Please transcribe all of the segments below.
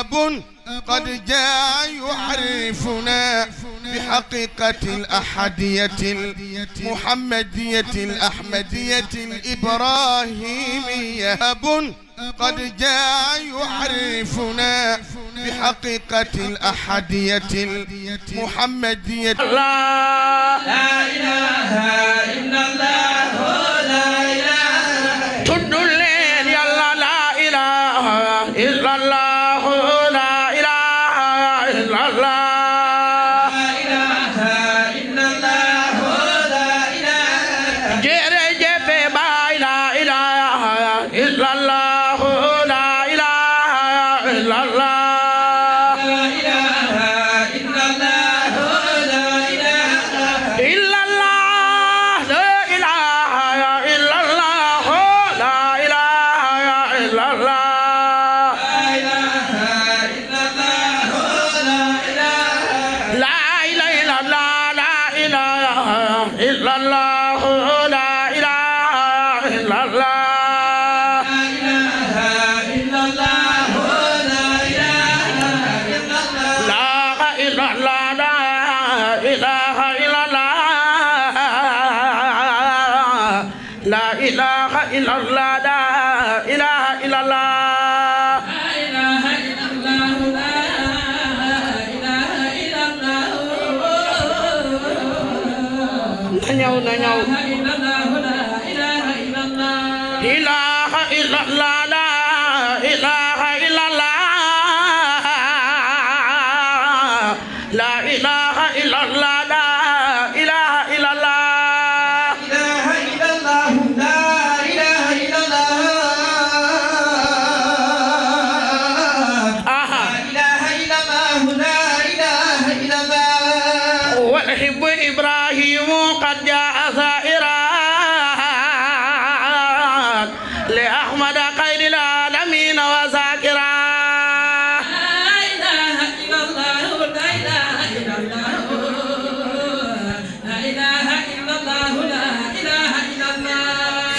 أب قد جاء يعرفنا بحقيقة الأحدية المحمدية الأحمدية الإبراهيمية. أب قد جاء يعرفنا بحقيقة الأحدية المحمدية. لا إله إلا الله لا إله تد الليل يلا لا إله إلا الله لا إله إلا الله لا إله إلا الله لا إله جرجف ما لا إله إلا الله لا إله إلا الله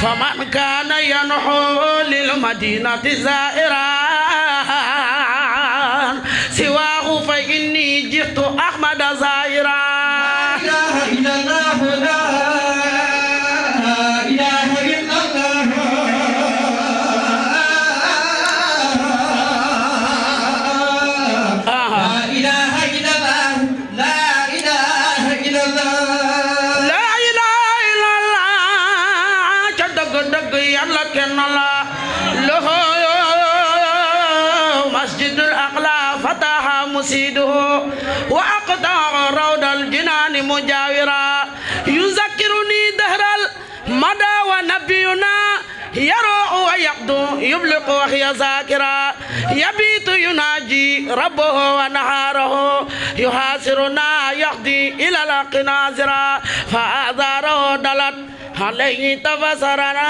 فمن كان ينحو للمدينة زائرا سواه فإني جئت أحمد زائرا. لا إله إلا الله لا إله إلا الله لا إله إلا الله لا إله إلا الله لا إله إلا الله جدك دك يلا كنلا له مسجد الأقلى فتح مسيده وأقطع روض الجنان مجاورا يذكرني دهر المدى ونبينا يروح ويقدو يبلغ وهي ذاكرا يبيت يناجي ربه ونهاره يحاصرنا يهدي إلى القناصرا فآذاره دلت عليه تبصرنا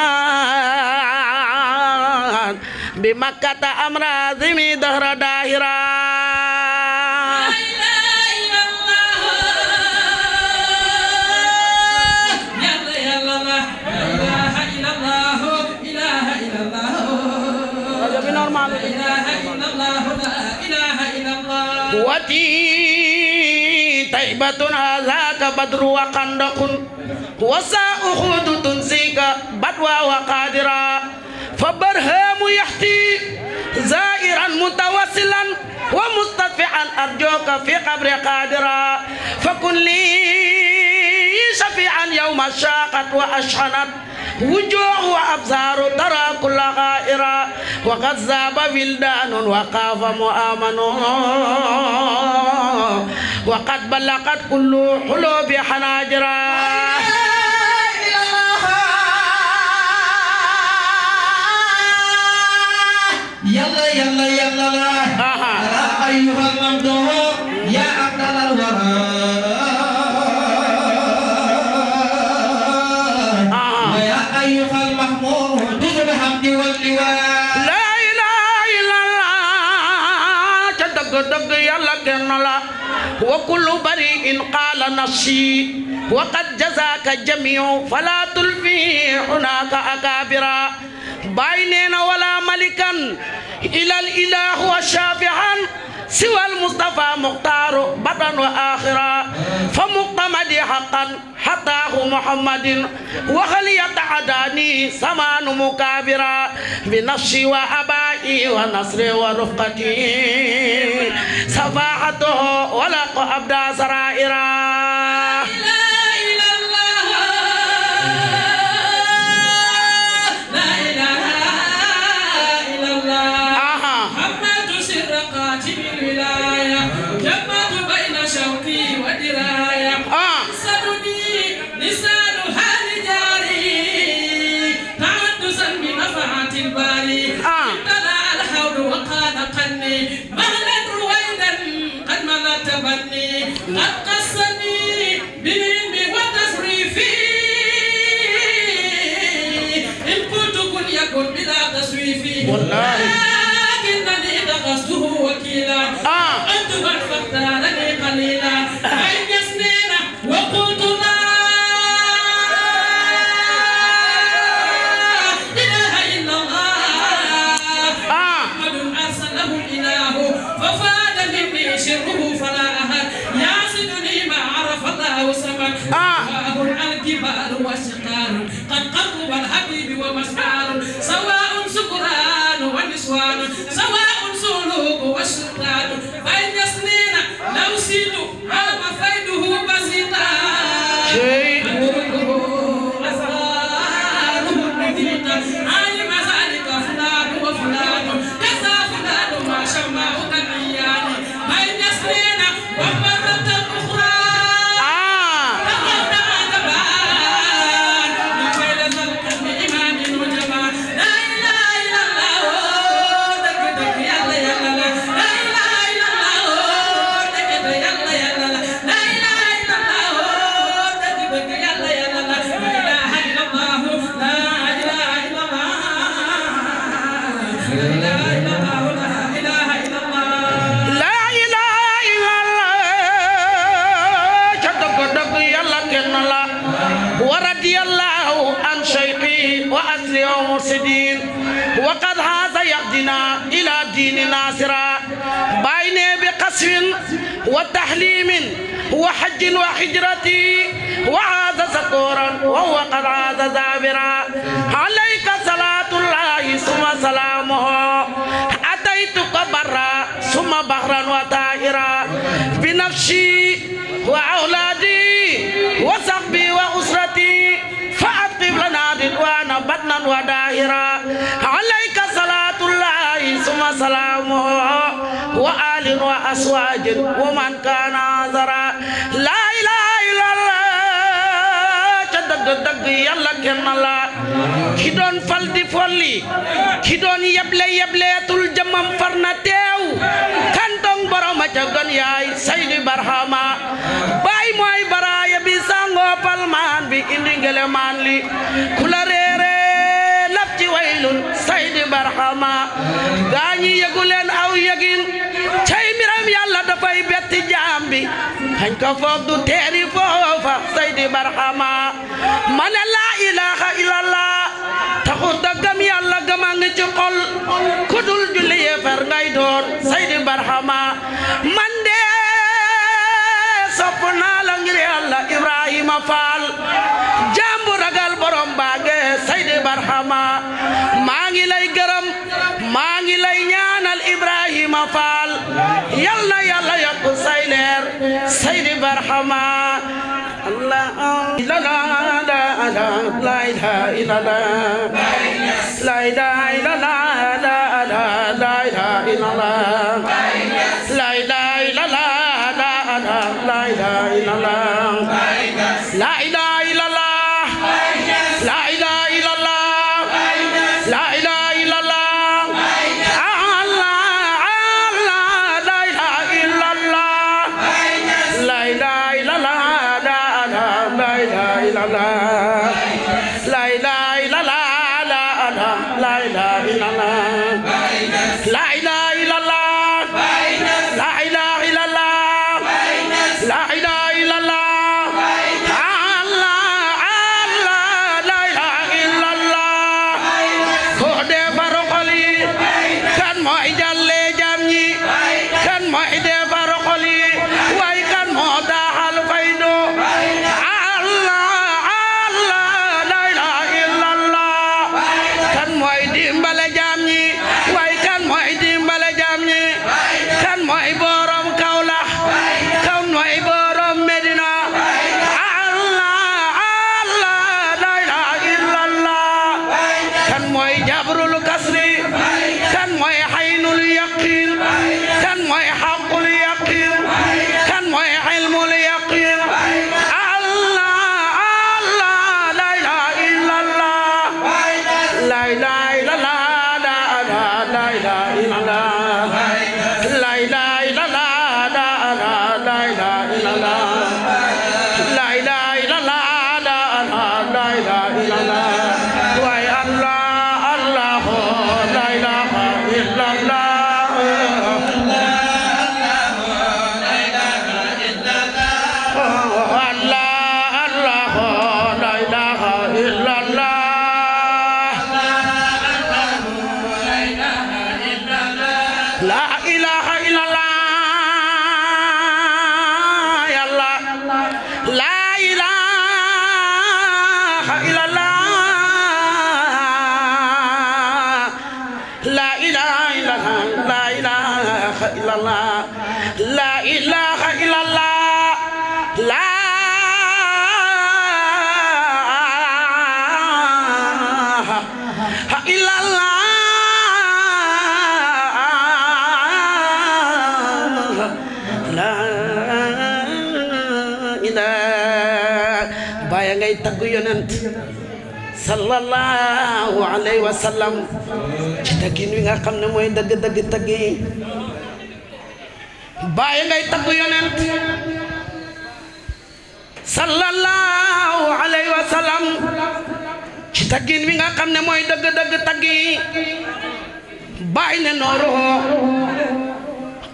بمكة أمر عظيم دهر داهرا. وتي طيبة هذاك بدر وقندق وساء خود تنسيك بدوى وقادرا فبرهام يحتي زائرا متوسلا ومستدفعا أرجوك في قبر قادرا فكن لي شفيعا يوم شاقت وأشحنت وجوه وأبصار ترى كل غائرا وقد ذاب ولدان وخاف مؤمن وقد بلغت كل قلوب حناجرا. يلا يلا يلا لا أيها الممدوح يا أفضل الورى ويا أيها المحمود بالحمد واللواء. لا إله إلا الله تدق دق يلا كنلا وكل بريء قال نفسي وقد جزاك جميع فلا تلفي هناك أكابرا باينين ولا ملكا إلى الإله وشافعا سوى المصطفى مختار بدن وآخرا فمقتمد حقا حتاه محمد وخلي يتعداني سمان مكابرا بنفسي وأبائي ونصري ورفقتي صفاحته ولق أبدا سرائرا قد قصني بالعلم والتصريف إن كنت كن يكن بلا تصريف لكنني دغسته وكيلا أنت من فاختارني قليلا أين يسنين وقلت لا إله إلا الله محمد أرسله الإله ففاد مني شره فلا الكبار والشقار قد قرب الحبيب ومسعار سواء سكران ونسوان سواء سلوك والشقار فإن يسنين لو سيت عام فيده بسيطا أدركه أسراره النذيقة علم ذلك فلان وفلان كذا فلان ما شماه كالعيان فإن يسنين ومرة أخرى وقد هذا يهدنا إلى دين ناصرا بين بقصف وتحليم وحج وحجرة وعاد سكورا وهو قد عاد زابرا عليك صلاة الله ثم سلامه أتيتك برا ثم بحرا وطائرا بنفسي وأولادي وصحبي وأسرتي فأطيب لنا رضوانا بدنا وداهرا عليك صلاة الله ثم سلامه وآل وأزواج ومن كان عذرا لا إله إلا الله دق يلا كن الله كدون فلدي فولي كدون يبلي تول جمم فرنا تيو كانتون برام جغن ياي سيد برهما باي موي برايا بي سانغو بالمان بي اندي مان لي كولا ريري لفتي ويلون سيد برهما غاني يغولن او يغين تاي ميرام يالا دا فاي بيت جامبي حن كا فوف دو تيري فوفا سيد برهما من لا اله الا الله taxu dagam yalla gama nga ci xol kudul julli yefar ngay doon Seydi Barhama man de sopp naa la ngir yalla Ibrahima Fall jambu ragal borom baage Seydi Barhama maa ngi lay gërëm maa ngi lay ñaanal Ibrahima Fall yalla yalla yokk say leer Seydi Barhama Allah la la la la ilaha illallah la ilaha illallah la ilaha illallah la ilaha illallah la ilaha illallah la ilaha illallah la ilaha illallah la ilaha illallah Allah Allah la ilaha illallah la ilaha illallah la ilaha illallah la ilaha illallah la ilaha illallah la ilaha illallah mooy defar xol yi way kan moo daaxal faydu Allah Allah la ilaha illallah kan mooy dimbale jaam ñi way kan mooy dimbale jaam ñi kan mooy borom Kaolack kan mooy borom Medina Allah Allah la ilaha illallah kan mooy jabrul kasri kan mooy haynul yaqin kan mooy haqqul yaqin kan mooy ilmul yaqin Allah Allah la ilaha illallah la ilaha illallah la ilaha illallah la ilaha illallah la ilaha illallah la ilaha illallah la ilaha illallah wa Allah Allah la ilaha illallah La ilaha illallah ya Allah la ilaha illallah la ilaha illallah la ilaha illallah la ilaha illallah la illallah Baay ngay tagg yonent sallallahu alayhi wa sallam ci taggin wi nga xam ne mooy dëgg-dëgg tagg yi Baay ngay tagg yonent sallallahu alayhi wa sallam ci taggin wi nga xam ne mooy dëgg-dëgg tagg yi Baay ne nooruhu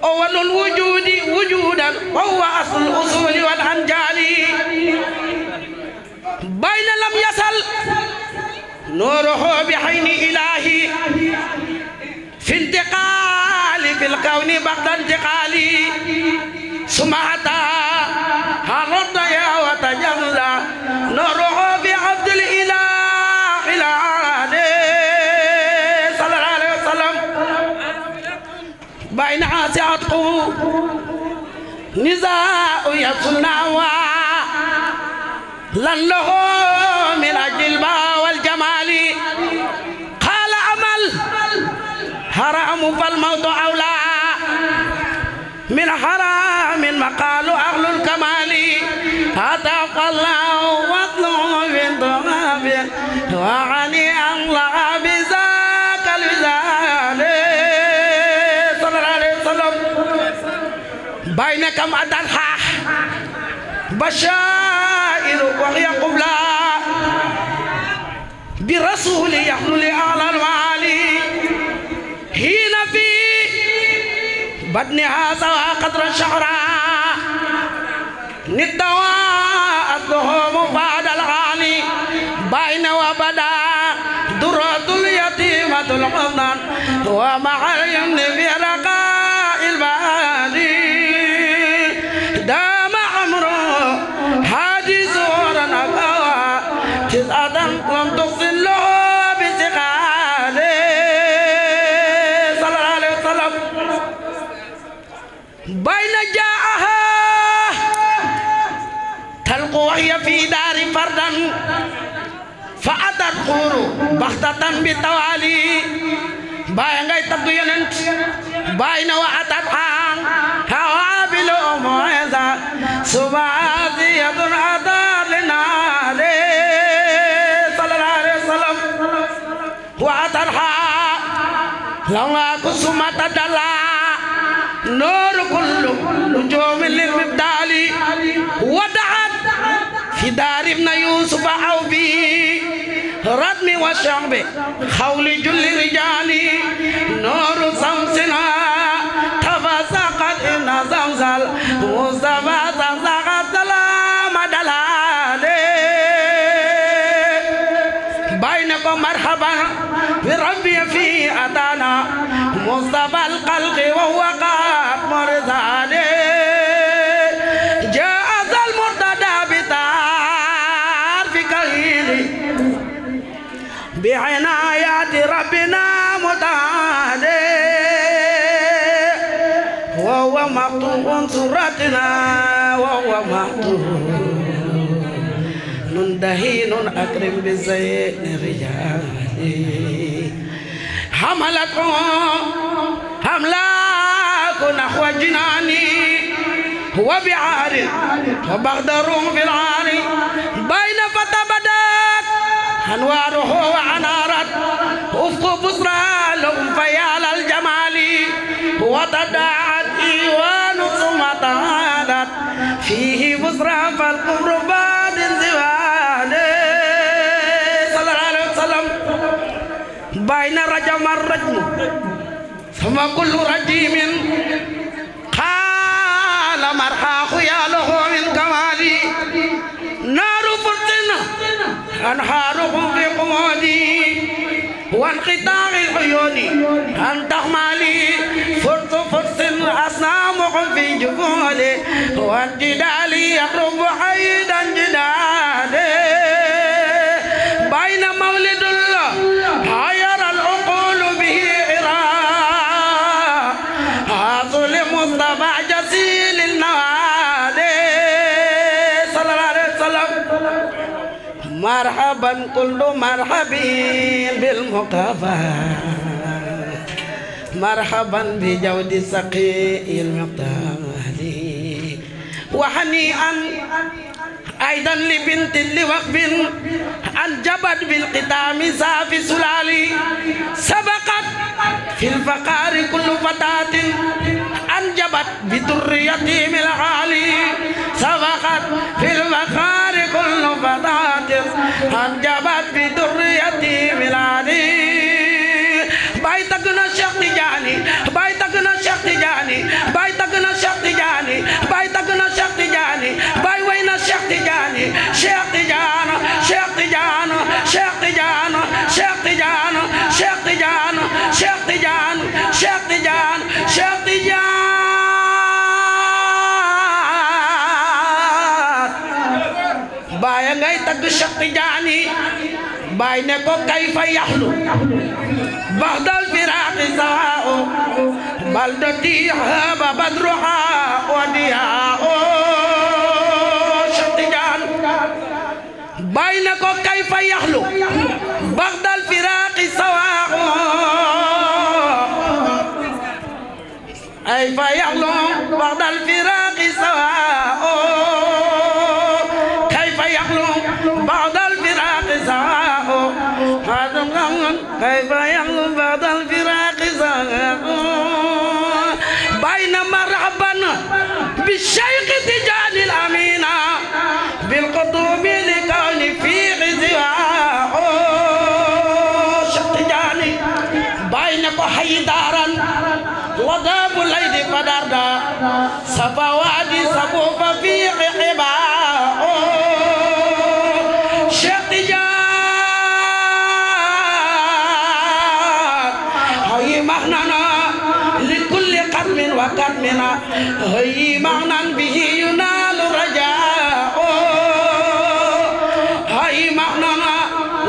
awwalul wujudi wujudan wa huwa aslul usuli wal anjali bayna lam yasal nuruhu bi hayni ilahi fi intiqali fil kawni ba'da intiqali sumata harada ya wa tajalla nuruhu bi abdil ilahi sallallahu alaihi wasallam bayna asiatku nizaa yasunnawa lan lahu min ajilba wal jamali qala amal haramu fal mawtu awla min haramin maqalu ahlul kamali ataqallahu watlu min dhabi wa ani Allah bizakal wizali sallallahu alaihi wasallam bainakam adanha بشائر وهي قبلة برسول يحلو لأعلى المعالي هنا في بدنها سوى قدر الشعراء ندواء الظهوم بعد الغالي بين وبدا درة اليتيمة الحضن ومع اليمن في رقاء البادي لم تصل له بسخاله صلى الله عليه وسلم بين جاءها تلقى وهي في دار فردا فأتت قور بغتة بالتوالي بين غير يننت بين وأتت حان هوابل موعظة سبعاتية أدار لنالي وأترها لما كسمة دلا نور كل نجوم للمبدال ودعت في دار ابن يوسف أو في ردم والشعب خول جل رجالي نور شمسنا تفسقت إن زمزل مصطفى تفسقت سلام دلالي بينكم مرحبا بربي في أدانا مصطفى القلق وهو قاد مرزا وهو مقطوع صورتنا وهو مقطوع دهين أكرم بالزين رجالي حملته أملاك نحو جناني وبعار وبغدر في العار بين فتبدت أنواره وعنارت أفق بصرى لهم فيال الجمال وتداعت إيوان ثم تعالت فيه بصرى فالقبر بعد انزوال صلى الله عليه وسلم بين رجم الرجم ثم كل رجيم قال مرحاخ يا له من كمالي نار فرطنا أنهارهم في قمودي وانقطاع العيون أن تحملي فرط فرط أصنامهم في جبولي وانجدالي يقرب حيدا جدالي بين مولد الله حير العقول به عراء هذا لمصطفى جسيل النوالي صلى الله عليه وسلم مرحبا كل مرحبين بالمقافى مرحبا بجود سقي المقتالي وهنيئا أيضا لبنت لوقف أنجبت بالقدام سافي سلالي سبقت في الفقار كل فتاة أنجبت بدريتهم العالي سبقت في الفقار كل فتاة أنجبت بدريتهم العالي بيتنا شيخ تجاني بيتنا شيخ تجاني بيتنا شيخ تجاني بيتنا شيخ تجاني باي وين شيخ تجاني شيخ تجانا شيخ تجانا شيخ تجانا شيخ تجانا شيخ تجانا شيخ تجانا شيخ تجانا شيخ تجانا باي ngay tag شيخ تجاني باي نكو كيف يحلو بعد الفراق سواء بلدتي هاب بدرها ودياء شتجان بينك كيف يخلو بعد الفراق سواء كيف يخلو بعد الفراق سواء كيف يخلو بعد الفراق سواء كيف يخلو بعد الفراق سواء بين مرحبا بالشيخ تجاني الأمين بالقطوب لكون في غزواء شيخ تجاني بينك حيدارا وضاب الليل فدردا صفا وادي صفوف في حباء شيخ تجاني هي معنانا لكل قدم وقدمنا هي معنى به ينال رجاء هي معنانا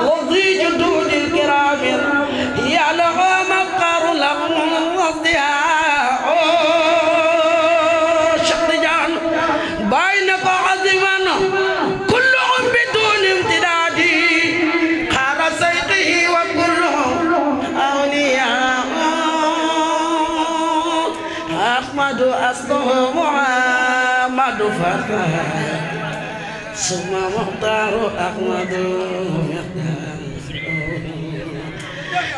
وضي جدود الكرام يا له مفقر لهم وضياء شقجان بينك عظيما كلهم بدون امتداد قار سيقه وكلهم أولياء أحمد أصله محمد فتح ثم مختار أحمد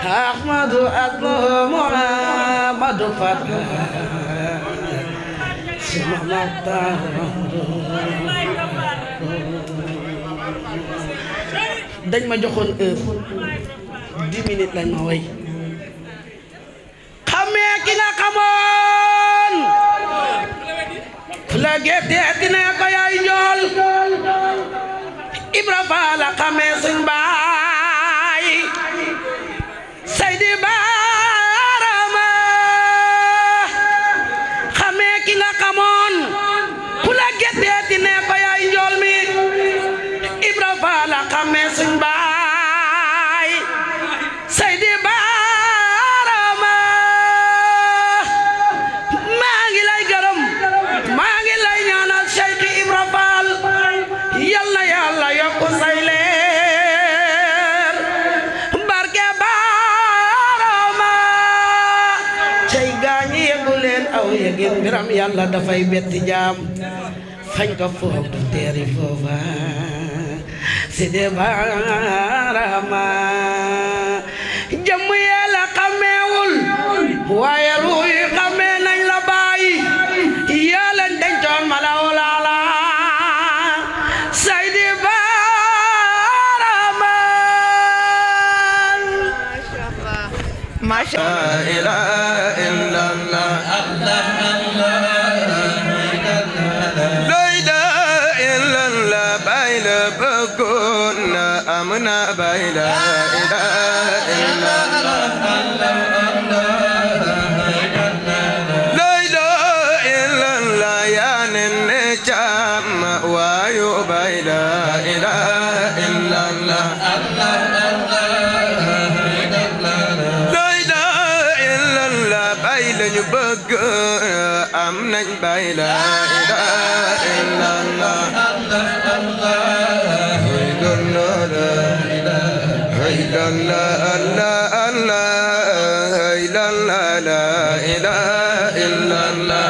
أحمد أصله محمد فتح ثم مختار dañ ma joxoon heure 10 minutes lañ ma way xamee ki nga xamoon la gerte dina ko yaay njool Ibra Faal la xamee suñ baay Seydi Barama xamee ki nga xamoon ku la gerte dina ko yaay njool mi Ibra Faal la xamee suñ baay Seydi Barama maa ngi lay gërëm ngir mbiram yàlla dafay betti jaam fañ ko foog du teeri foofa Sidi Barhama jëmm yàlla xameewul waaye ruux yi xamee nañ la bàyyi yàlla dencoon malawul ala Sidi Barhama masha Allah amna bayla ila illa la ilaha illa allah ya ne chama wa yu bayla ila illa allah la ilaha illa allah bayla ñu bëgg am nañ bayla ila illa allah la la la la la ilaha illa allah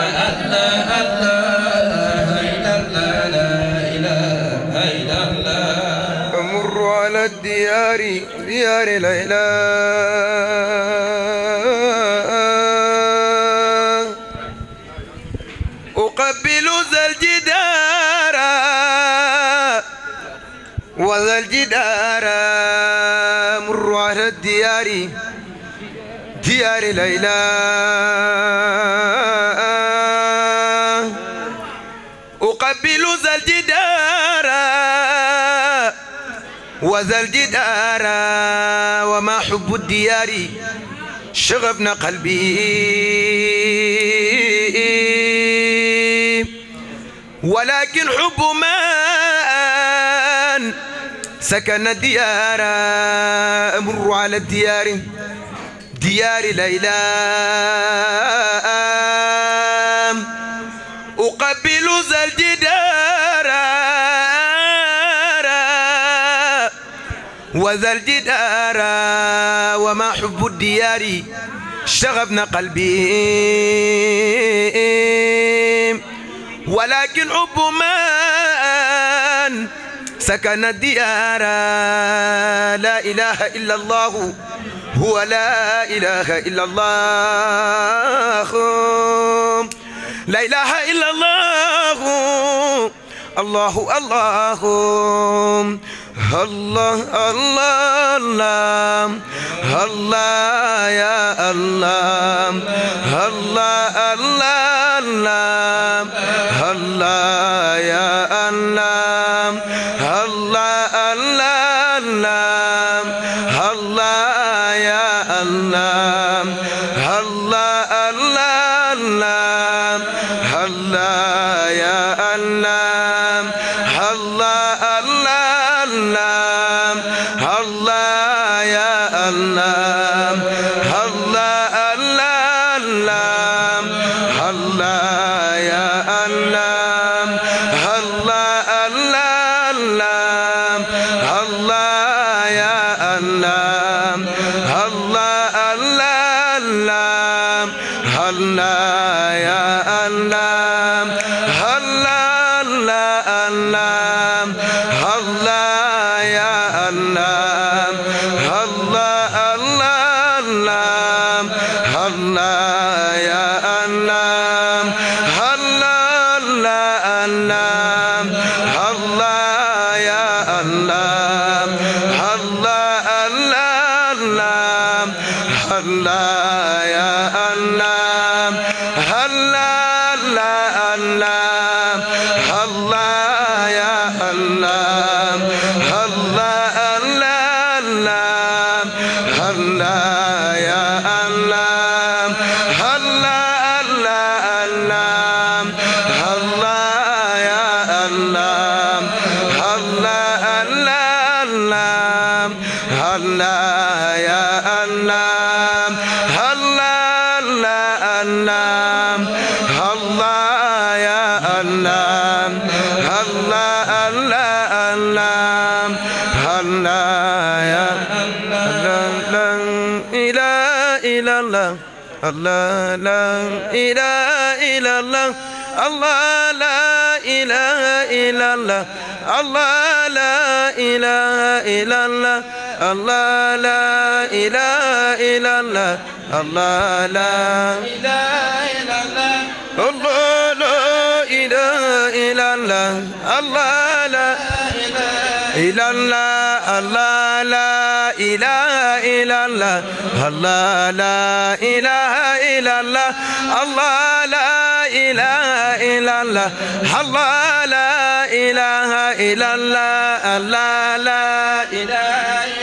امر على الديار ديار ليلى اقبل ذا الجدار وذا الجدار مر على الديار ديار ليلى أقبل ذا الجدار وذا الجدار وما حب الديار شغفنا قلبي ولكن حب من سكن الديار أمر على الديار ديار ليلى أقبل ذا الجدار وذا الجدار وما حب الديار شغفنا قلبي ولكن حب من سكن الديار لا إله إلا الله هو لا إله إلا الله لا إله إلا الله الله الله الله الله الله الله يا الله الله الله الله الله يا الله الله الله الله الله يا الله الله الله الله الله يا الله الله الله الله الله يا الله الله الله الله الله يا الله الله الله الله الله يا الله الله الله الله الله يا الله الله الله الله يا الله الله الله الله الله يا الله الله الله الله يا الله الله الله الله الله يا الله الله الله الله يا الله الله الله الله الله يا الله الله الله الله يا الله الله الله الله يا الله الله الله الله يا الله الله الله الله يا الله لا إله إلا الله الله لا إله إلا الله الله لا إله إلا الله الله لا إله إلا الله الله لا إله إلا الله الله لا إله إلا الله الله لا إله إلا الله الله لا إلا الله الله لا إله إلا الله الله لا إله إلا الله الله لا إله إلا الله الله لا إله إلا الله الله لا إله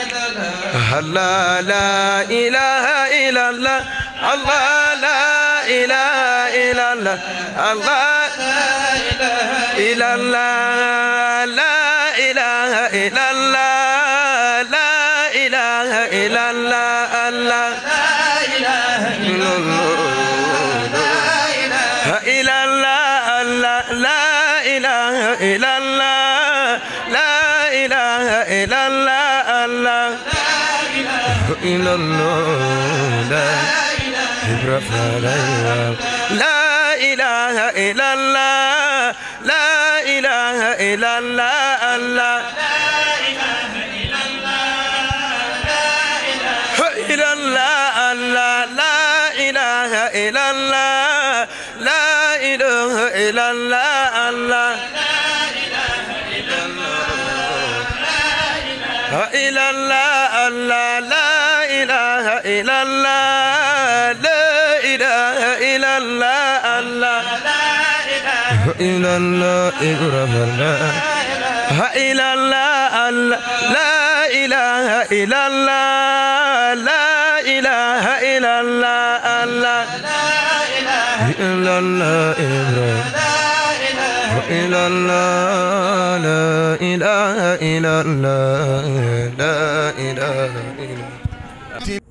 إلا الله الله لا إله إلا الله الله لا إله إلا الله الله لا إله إلا الله لا إله إلا الله لا إله إلا الله الله لا إله إلا الله إلا الله الله لا إله إلا الله لا إله إلا الله الله لا إله إلا الله لا إله إلا الله لا إله إلا الله الله إلا الله الله لا إله إلا الله لا إله إلا الله الله إلا الله الله لا إله إلا الله لا إله إلا الله الله إلا الله إلا الله الله لا إله إلا الله لا إله إلا الله الله إلا الله إلا الله لا إله إلا الله لا إله إلا الله